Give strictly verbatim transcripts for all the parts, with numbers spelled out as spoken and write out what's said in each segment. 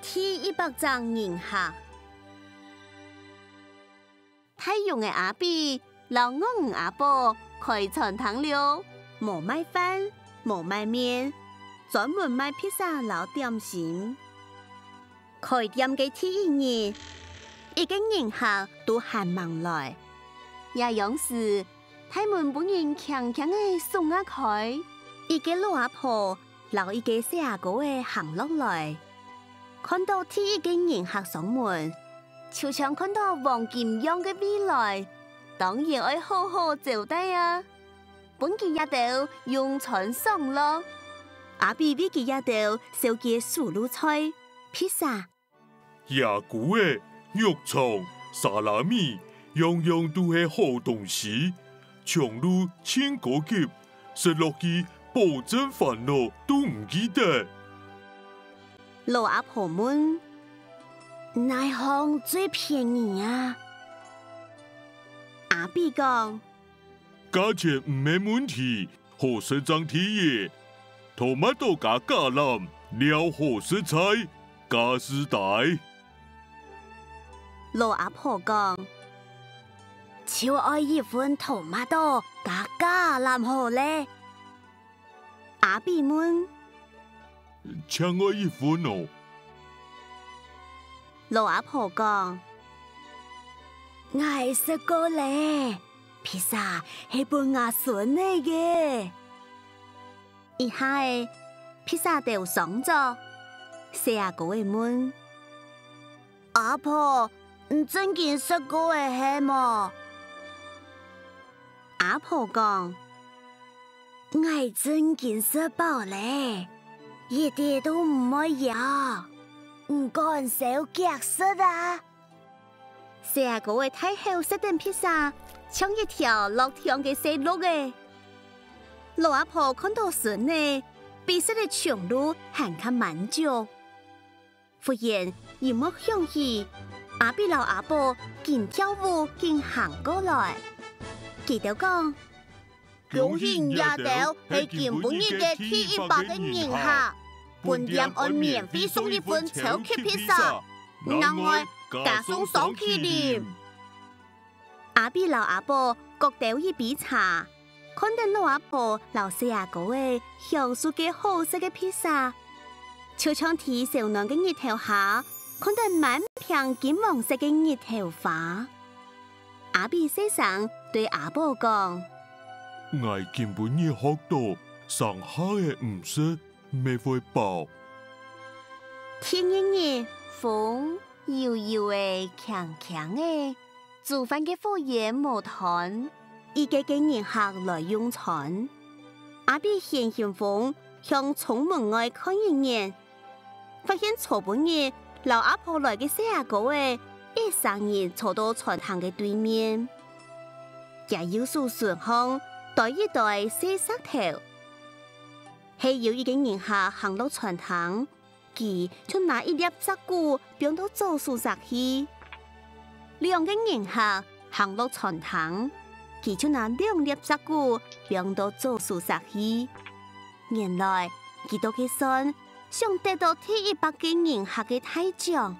第一百隻人客。大勇个阿比摎鱷魚阿寶開餐廳了，無賣飯，無賣麵，專門賣披薩摎點心。開店个第一日，一個人客都還吂來。這央時，大門分人輕輕仔㧐啊開，一個老阿婆摎一個細阿哥仔行落來。看到第一個人客上門，就像看到黃金樣个未來，當然愛好好招待啊！分佢這兜用餐賞樂。阿比為佢這兜紹介手路菜、披薩、 野菇仔、肉腸、沙拉米，樣樣都係好東西，強度盡高級，食落去保證煩惱都毋記得。老阿婆問：「哪項最便宜啊？」阿比講：「價錢毋係問題， 好食正第一，tomato加橄欖，尞好食材，價數低。」老阿婆講：「就愛一份tomato加橄欖好了。」阿比問：「淨愛一份哦？」老阿婆講：「𠊎食過了，披薩係分吾孫仔个。」一下仔，披薩兜上桌，細阿哥仔問：「阿婆，你正經食過了係無？」阿婆講：「𠊎正經食飽了，一滴都毋會枵，你趕燒遽食啊！」細阿哥仔大口食等披薩，像一條樂暢个細鹿仔。老阿婆看到孫仔，比食了長路還較滿足。忽然，音樂響起，阿比摎阿寶緊跳舞緊行過來。佢兜講：「恭喜你兜係今晡日个第一百個人客，本店愛免費送一份超級披薩，另外加送雙麒麟。」阿比摎阿寶各兜一杯茶，看等老阿婆摎細阿哥仔享受該好食个披薩，就像在燒暖个日頭下，看等滿屏金黃色个日頭花。阿比細聲對阿寶講：「𠊎今晡日學到，生蝦仔毋食，乜會飽。」第二日，風 悠悠仔，輕輕仔，煮飯个火煙無斷，一個個人客來用餐。阿比掀掀風，向窗門外看一眼，發現昨晡日摎阿婆來个細阿哥仔，一儕人坐到餐廳个對面，厥右手脣項堆一堆細石頭。係有一個人客行落餐廳， 佢就拿一粒石牯放到左手析去。兩個人客行落餐廳，佢就拿兩粒石牯放到左手析去。原來，佢兜个算，想得到第一百個人客个大獎。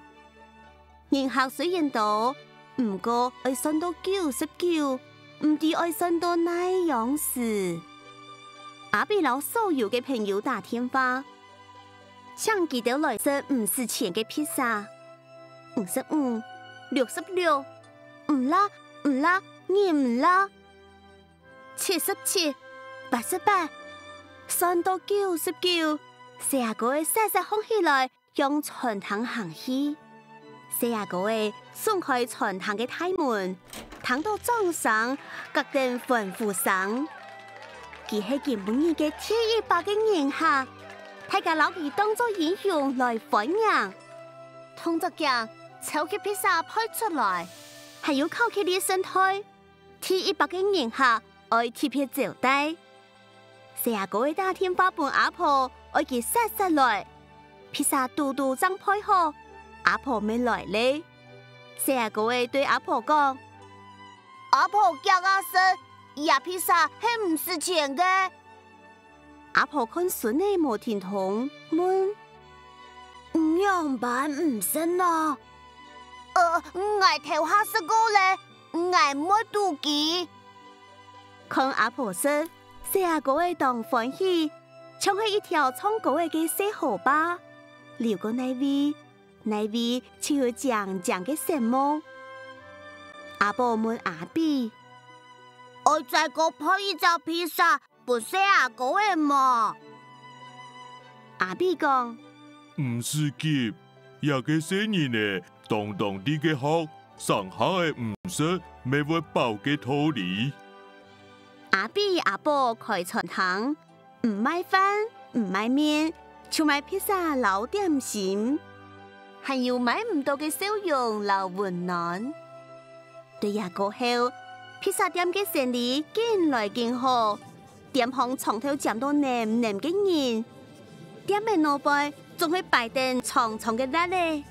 人客雖然多，毋過愛算到九十九，毋知愛算到哪央時。阿比摎所有个朋友打電話， 請佢兜來食毋使錢个披薩。五十五、六十六，毋罅，毋罅，你毋罅。七十七、八十八，算到九十九，細阿哥仔煞煞䟘起來，向餐廳行去。細阿哥仔 㧐開餐廳个大門，聽到掌聲，合等歡呼聲。佢係今晡日个第一百個人客，大家摎佢當做英雄來歡迎。動作遽，超級披薩派出來，還有巧克力聖代，第一百個人客愛特別招待。 細阿哥仔打電話分阿婆，愛佢煞煞來。披薩堵堵正派好，阿婆乜來咧。細阿哥仔對阿婆講：「阿婆遽啊食，這披薩係毋使錢个。」阿婆看孫仔無停動，問：「你仰仰般毋食呢？呃，𠊎頭下食過咧，𠊎毋會肚飢。看阿婆食，細阿哥仔當歡喜，像係一條唱歌仔个細河壩，流過哪位，哪位就有靚靚个色目。阿寶問阿比：「愛再過配一隻披薩 分細阿哥仔無？」阿比講：「毋使急，這个細人仔當當知該學，省下仔毋食乜會飽个道理。」阿比阿寶開餐廳，毋賣飯，毋賣麵，就賣披薩摎點心，還有買毋到个笑容摎溫暖。對這過後，披薩店个生理緊來緊好， 店項長透尖到淰淰个人，店門外背總係擺等長長个列仔。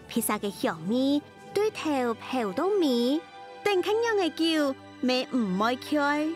披薩个香味對頭飄到尾，等較仰仔久乜毋會𤸁。